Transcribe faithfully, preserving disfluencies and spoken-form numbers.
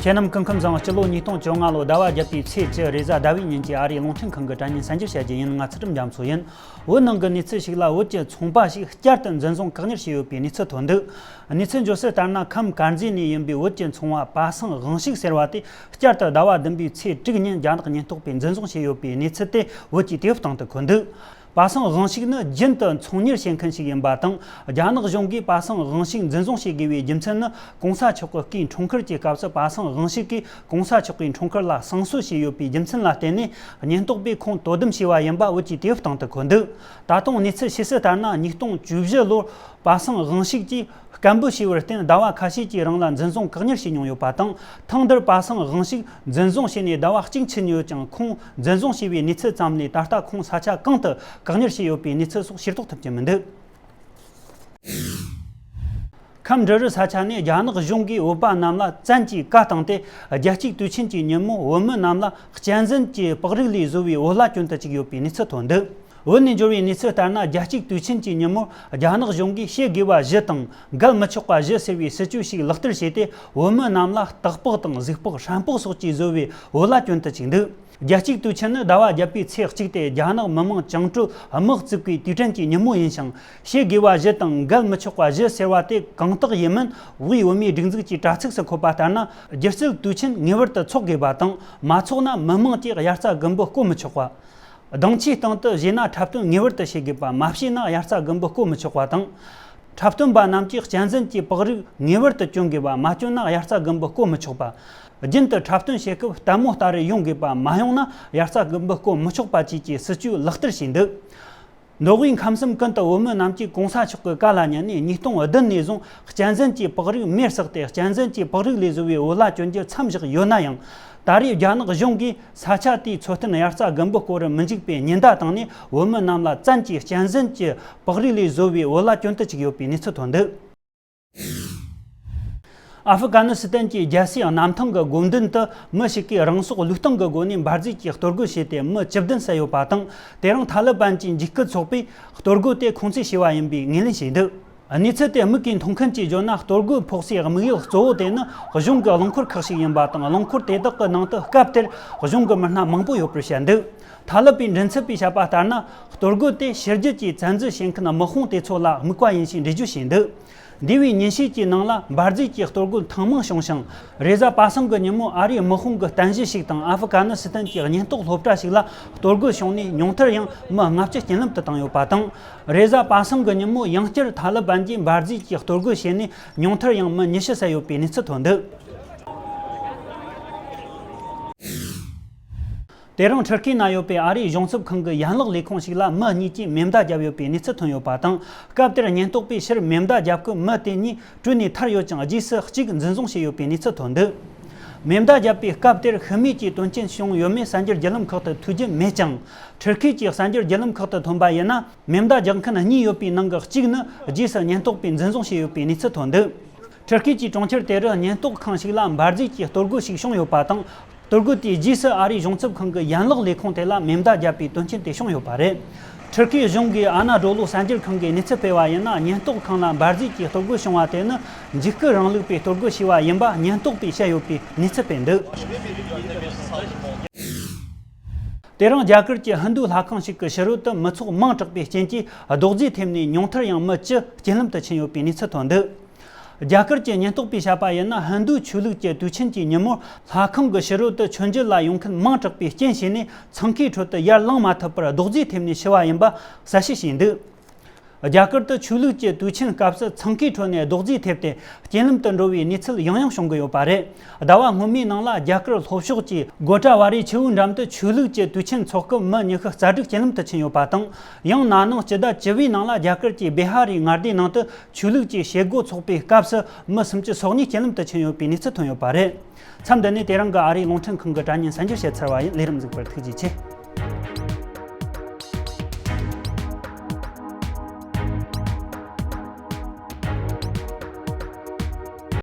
ཁྱེད་རྣམས་སྐུ་ཁམས་བཟང་། སྤྱི་ལོ་ཉིས་སྟོང་བཅོ་ལྔ་ལོ་ཟླ་བ་བརྒྱད་པའི་ཚེས་བཅུ་རེས་གཟའ་ཟླ་བའི་ཉིན་གྱི་ཨ་རིའི་རླུང་འཕྲིན་ཁང་གི་དྲ་བརྙན་གསར་འགྱུར་བཤད་རྒྱུ་ཡིན། ང་ཚུལ་ཁྲིམས་རྒྱ་མཚོ་ཡིན། བོད་ནང་གི་གནས་ཚུལ་ཞིག་ལ། བོད་ཀྱི་ཚོང་པ་ཞིག་བསྐྱར་དུ་འཛིན་བཟུང་བཀག་ཉར་བྱས་ཡོད་པའི་གནས་ཚུལ་ཐོན་འདུག་གནས་ཚུལ་འབྱོར་གསལ་ལྟར་ན། ཁམས་དཀར་མཛེས་ནས་ཡིན་པའི་བོད་ཀྱི་ཚོང་བ་པ་སངས་དབང་ཕྱུག་ཟེར་བ་དེ། བསྐྱར་དུ་ཟླ་བ་བདུན་པའི་ཚེས་དྲུག་ཉིན་རྒྱ་ནག་ཉེན་རྟོག་པས་འཛིན་བཟུང་བྱས་ཡོད་པའི་གནས་ཚུལ་དེ་བོད་ཀྱི་དུས་བབ་སྟེང་དུ་འཁོད་འདུག་པ་སངས་དབང་ཕྱུག་ནི་རྒྱུན་དུ་ཚོང་གཉེར་བྱེད་མཁན་ཞིག་ཡིན་པ་དང་། རྒྱ་ནག་གཞུང་གིས་པ་སངས་དབང་ཕྱུག་འཛིན་བཟུང་བྱེད་དགོས་པའི་རྒྱུ་མཚན་ནི། གོང་ས་མཆོག་གི་སྐུའི་འཁྲུངས་སྐར་གྱི་སྐབས་སུ་པ་སངས་དབང་ཕྱུག་གིས་གོང་ས་མཆོག་གི་འཁྲུངས་སྐར་ལ་བསང་གསོལ་བྱས་ཡོད་པའི་རྒྱུ་མཚན་ལ་བརྟེན་ནས། ཉེན་རྟོག་པས་ཁོང་དོ་དམ་བྱས་པ་ཡིན་པ་བོད་ཀྱི་དུས་བབ་སྟེང་དུ་འཁོད་འདུག་ད་དུང་གནས་ཚུལ་ཤེས་གསལ་ལྟར་ན། ཉིས་སྟོང་བཅུ་བཞི་ལོར་པ་སངས་དབང་ཕྱུག་གིས་སྐད་འབོད་བྱས་པར་བརྟེན། ཟླ་བ་ཁ་ཤས་ཀྱི་རིང་ལ་འཛིན་བཟུང་བཀག་ཉར་བྱས་མྱོང་ཡོད་པ་དང་། ཐེངས་འདིར་པ་སངས་དབང་ཕྱུག་འཛིན་བཟུང་བྱས་ནས་ཟླ་བ་གཅིག་ཕྱིན་ཡོད་ཀྱང་། ཁོང་འཛིན་བཟུང་བྱས་པའི་གནས་ཚུལ་ཙམ་ལས། ད་ལྟ་ཁོང་ས་ཆ་གང་དུ་བཀག་ཉར་བྱས་ཡོད་པའི་གནས་ཚུལ་སོགས་ཤེས་རྟོགས་ཐུབ་ཀྱི་མི་འདུག་ཁམས་འབྲི་རུ་ས་ཆ་ནས་རྒྱ་ནག་གཞུང་གིས་བོད་པ་རྣམས་ལ་བཙན་གྱིས་བཀའ་བཏང་སྟེ། རྒྱལ་གཅེས་དུས་ཆེན་གྱི་ཉིན་མོ་བོད་མི་རྣམས་ལ་གཅན་གཟན་གྱི་པགས་རིགས་ལས་བཟོ་བའི་འོ་ལ་གྱོན་དུ་བཅུག་ཡོད་པའི་གནས་ཚུལ་ཐོན་འདུག་བོད་ནས་འབྱོར་བའི་གནས་ཚུལ་ལྟར་ན། རྒྱལ་གཅེས་དུས་ཆེན་གྱི་ཉིན་མོར་རྒྱ་ནག་གཞུང་གིས་བྱེད་དགོས་པ་བཞི་དང་འགལ་མི་ཆོག་པ་བཞི་ཟེར་བའི་སྲིད་ཇུས་ཤིག་ལག་བསྟར་བྱས་ཏེ། བོད་མི་རྣམས་ལ་སྟག་ལྤགས་དང་གཟིག་ལྤགས། ཧྲམ་ལྤགས་སོགས་ཀྱིས་བཟོས་པའི་འོ་ལ་གྱོན་དུ་བཅུག་འདུག་རྒྱལ་གཅེས་དུས་ཆེན་ནི་ཟླ་བ་བརྒྱད་པའི་ཚེས་གཅིག་སྟེ། རྒྱ་ནག་མི་དམངས་བཅིངས་འགྲོལ་དམག་བཙུགས་པའི་དུས་དྲན་གྱི་ཉིན་མོ་ཡིན་ཞིང་། བྱེད་དགོས་པ་བཞི་དང་འགལ་མི་ཆོག་པ་བཞི་ཟེར་བ་དེ་གང་དག་ཡིན་མིན། དབུས་བོད་མིའི་སྒྲིག་འཛུགས་ཀྱི་དྲ་ཚིགས་སུ་འཁོད་པ་ལྟར་ན། སྒྱུ་རྩལ་དུས་ཆེན་ངེས་པར་དུ་འཚོགས་དགོས་པ་དང་། མ་འཚོགས་ན་མི་དམངས་ཀྱིས་དབྱར་རྩྭ་དགུན་འབུ་བརྐོ་མི་ཆོག་པ། སྡིངས་ཆའི་སྟེང་དུ་བཞེས་ན་འཁྲབ་སྟོན་ངེས་པར་དུ་བྱེད་དགོས་པ། མ་བྱས་ན་དབྱར་རྩྭ་དགུན་འབུ་བརྐོ་མི་ཆོག་པ་དང་། འཁྲབ་སྟོན་པ་རྣམས་ཀྱིས་གཅན་གཟན་གྱི་པགས་རིགས་ངེས་པར་དུ་གྱོན་དགོས་པ། མ་གྱོན་ན་དབྱར་རྩྭ་དགུན་འབུ་བརྐོ་མི་ཆོག་པ། རྒྱུན་དུ་འཁྲབ་སྟོན་བྱེད་སྐབས་ལྟད་མོ་ལྟ་རུ་ཡོང་དགོས་པ། མ་ཡོང་ན་དབྱར་རྩྭ་དགུན་འབུ་བརྐོ་མི་ཆོག་པ་བཅས་ཀྱི་སྲིད་ཇུས་ལག་བསྟར་བྱས་འདུག་མདོ་དབུས་ཁམས་གསུམ་ཀུན་ཏུ་བོད་མི་རྣམས་ཀྱིས་གོང་ས་མཆོག་གི་བཀའ་ལ་ཉན་ནས། ཉིས་སྟོང་བདུན་ནས་བཟུང་གཅན་གཟན་གྱི་པགས་རིགས་མེར་བསྲེགས་ཏེ། གཅན་གཟན་གྱི་པགས་རིགས་ལས་བཟོ་བའི་འོ་ལ་གྱོན་རྒྱུ་མཚམས་བཞག་ཡོད་ན་ཡང་། ད་རེས་རྒྱ་ནག་གཞུང་གིས་ས་ཆ་དེའི་མཚོ་རྟེན་དབྱར་རྩྭ་དགུན་འབུ་བརྐོ་རུ་མི་འཇུག་པའི་ཉེན་བརྡ་བཏང་ནས། བོད་མི་རྣམས་ལ་བཙན་གྱིས་གཅན་གཟན་གྱི་པགས་རིགས་ལས་བཟོ་བའི་འོ་ལ་གྱོན་དུ་བཅུག་ཡོད་པའི་གནས་ཚུལ་ཐོན་འདུག་ཨ་ཧྥི་ག་ནི་སི་ཐན་གྱི་རྒྱལ་སའི་གནམ་ཐང་གི་སྒོ་མདུན་དུ། མི་ཞིག་གིས་རང་སྲོག་བློས་གཏོང་གི་སྒོ་ནས་འབར་རྫས་ཀྱིས་གཏོར་རྒོལ་བྱས་ཏེ། མི་བཅུ་བདུན་བསད་ཡོད་པ་དང་། དེ་རིང་ཐ་ལི་བན་གྱི་འཇིགས་སྐུལ་ཚོགས་པས་གཏོར་རྒོལ་དེ་ཁུངས་བཙན་བྱས་པ་ཡིན་པའི་ངོས་ལེན་བྱས་འདུག་གནས་ཚུལ་དེ་མིག་གིས་མཐོང་མཁན་གྱིས་བརྗོད་ན། གཏོར་རྒོལ་ཕོག་སའི་དམིགས་ཡུལ་གཙོ་བོ་དེ་ནི་གཞུང་གི་རླངས་འཁོར་ཁག་ཞིག་ཡིན་པ་དང་། རླངས་འཁོར་དེ་དག་གི་ནང་དུ་སྐབས་དེར་གཞུང་གི་མི་སྣ་མང་པོ་ཡོད་པར་བཤད་འདུག་ཐ་ལི་བན་མགྲིན་ཚབ་པས་བཤད་པ་ལྟར་ན། གཏོར་རྒོལ་དེ་ཕྱི་རྒྱལ་གྱི་བཙན་འཛུལ་བྱེད་མཁན་དམག་དཔུང་དེ་ཚོ་ལ་དམིགས་པ་ཡིན་ཞེས་འགྲེལ་བརྗོད་བྱས་འདུག་འདས་པའི་ཉིན་ཤས་ཀྱི་ནང་ལ་འབར་རྫས་ཀྱི་གཏོར་རྒོལ་ཐེངས་མང་བྱུང་ཞིང་། རེས་གཟའ་པ་སངས་ཀྱི་ཉིན་མོ་ཨ་རིའི་དམག་དཔུང་གི་རྟེན་གཞི་ཞིག་དང་། ཨ་ཧྥི་ག་ནི་སི་ཐན་གྱི་ཉེན་རྟོག་སློབ་གྲྭ་ཞིག་ལ་གཏོར་རྒོལ་བྱུང་ནས། ཉུང་མཐར་ཡང་མི་ལྔ་བཅུ་རྐྱེན་ལམ་དུ་བཏང་ཡོད་པ་དང་། རེས་གཟའ་པ་སངས་ཀྱི་ཉིན་མོ་ཡང་བསྐྱར་ཐ་ལི་བན་གྱིས་འབར་རྫས་ཀྱི་གཏོར་རྒོལ་བྱས་ནས། ཉུང་མཐར་ཡང་མི་ཉི་ཤུ་བསད་ཡོད་པའི་གནས་ཚུལ་ཐོན་འདུག་དེ་རིང་ཁྲི་ཀའི་ན་ཡོད་པའི་ཨ་རིའི་གཞུང་ཚབ་ཁང་གི་ཡན་ལག་ལས་ཁུངས་ཤིག་ལ་མི་གཉིས་ཀྱིས་མེ་མདའ་བརྒྱབ་ཡོད་པའི་གནས་ཚུལ་ཐོན་ཡོད་པ་དང་། སྐབས་དེར་ཉེན་རྟོག་པས་ཕྱིར་མེ་མདའ་བརྒྱབ་སྐབས། མི་དེ་གཉིས་བྲོས་ནས་ཐར་ཡོད་ཅིང་། རྗེས་སུ་གཅིག་འཛིན་བཟུང་བྱས་ཡོད་པའི་གནས་ཚུལ་ཐོན་འདུག་མེ་མདའ་བརྒྱབ་པའི་སྐབས་དེར་ཤི་རྨས་ཀྱི་དོན་རྐྱེན་བྱུང་ཡོད་མེད་གསར་འགྱུར་བརྒྱུད་ལམ་ཁག་ཏུ་ཐོས་རྒྱུ་མེད་ཀྱང་། ཁྲི་ཀའི་གི་གསར་འགྱུར་བརྒྱུད་ལམ་ཁག་ཏུ་ཐོན་པ་ཡིན་ན། མེ་མདའ་རྒྱག་མཁན་གཉིས་ཡོད་པའི་ནང་གི་གཅིག་ནི་རྗེས་སུ་ཉེན་རྟོག་པས་འཛིན་བཟུང་བྱས་ཡོད་པའི་གནས་ཚུལ་ཐོན་འདུག་ཁྲི་ཀའི་གི་གྲོང་ཁྱེར་དེ་རུ་ཉེན་རྟོག་ཁང་ཞིག་ལ་འབར་རྫས་ཀྱི་གཏོར་རྒོལ་ཞིག་བྱུང་ཡོད་པ་དང་། གཏོར་རྒོལ་དེའི་རྗེས་སུ་ཨ་རིའི་གཞུང་ཚབ་ཁང་གི་ཡན་ལག་ལས་ཁུངས་དེ་ལ་མེ་མདའ་བརྒྱབ་པའི་དོན་རྐྱེན་དེ་བྱུང་ཡོད་པ་རེད། ཁྲི་ཀའི་གཞུང་གིས་ཨ་ན་ཌོ་ལུ་གསར་འགྱུར་ཁང་གིས་གནས་ཚུལ་སྤེལ་བ་ཡིན་ན། ཉེན་རྟོག་ཁང་ལ་འབར་རྫས་ཀྱི་གཏོར་རྒོལ་བྱུང་བ་དེ་ནི་འཇིགས་སྐུལ་རིང་ལུགས་པས་གཏོར་རྒོལ་བྱས་པ་ཡིན་པ་ཉེན་རྟོག་པས་བཤད་ཡོད་པའི་གནས་ཚུལ་སྤེལ་འདུག་དེ་རིང་རྒྱ་གར་གྱི་ཧིན་རྡུ་ལྷ་ཁང་ཞིག་གི་ཕྱི་རོལ་དུ་མི་ཚོགས་མང་དྲགས་པའི་རྐྱེན་གྱིས་རྡོག་རྫིས་ཐེབས་ནས་ཉུང་མཐར་ཡང་མི་བཅུ་རྐྱེན་ལམ་དུ་ཕྱིན་ཡོད་པའི་གནས་ཚུལ་ཐོན་འདུག་རྒྱ་གར་གྱི་ཉེན་རྟོག་པས་བཤད་པ་ཡིན་ན། ཧིན་རྡུ་ཆོས་ལུགས་ཀྱི་དུས་ཆེན་གྱི་ཉིན་མོར་ལྷ་ཁང་གི་ཕྱི་རོལ་དུ་མཆོད་མཇལ་ལ་ཡོང་མཁན་མང་དྲགས་པའི་རྐྱེན་བྱས་ནས། འཚང་ཁའི་ཁྲོད་དུ་ཡར་ལངས་མ་ཐུབ་པར་རྡོག་རྫིས་ཐེབས་ནས་ཤི་བ་ཡིན་པ་གསལ་བཤད་བྱས་འདུག་རྒྱ་གར་དུ་ཆོས་ལུགས་ཀྱི་དུས་ཆེན་སྐབས་སུ་འཚང་ཁའི་ཁྲོད་ནས་རྡོག་རྫིས་ཐེབས་ཏེ་རྐྱེན་ལམ་དུ་འགྲོ་བའི་གནས་ཚུལ་ཡང་ཡང་བྱུང་གི་ཡོད་པ་རེད། ཟླ་བ་སྔོན་མའི་ནང་ལ་རྒྱ་གར་ལྷོ་ཕྱོགས་ཀྱི་གོ་ཀྲ་བ་རི་ཆུ་བོའི་འགྲམ་དུ་ཆོས་ལུགས་ཀྱི་དུས་ཆེན་འཚོགས་སྐབས་མི་ཉི་ཤུ་རྩ་དྲུག་རྐྱེན་ལམ་དུ་ཕྱིན་ཡོད་པ་དང་། ཡང་ན་ནིང་སྤྱི་ཟླ་བཅུ་བའི་ནང་ལ་རྒྱ་གར་གྱི་བི་ཧ་རིའི་མངའ་སྡེའི་ནང་དུ་ཆོས་ལུགས་ཀྱི་བྱེད་སྒོ་འཚོགས་པའི་སྐབས་སུ་མི་སུམ་ཅུ་སོ་གཉིས་རྐྱེན་ལམ་དུ་ཕྱིན་ཡོད་པའི་གནས་ཚུལ་ཐོན་ཡོད་པ་རེད། མཚམས་འདི་ནས་དེ་རིང་གི་ཨ་རིའི་རླུང་འཕྲིན་ཁང་གི་དྲ་བརྙན་གསར་འགྱུར་བཤད་ཚར་བ་ཡིན། ལས་རིམ་གཟིགས་པར་ཐུགས་རྗེ་ཆེ།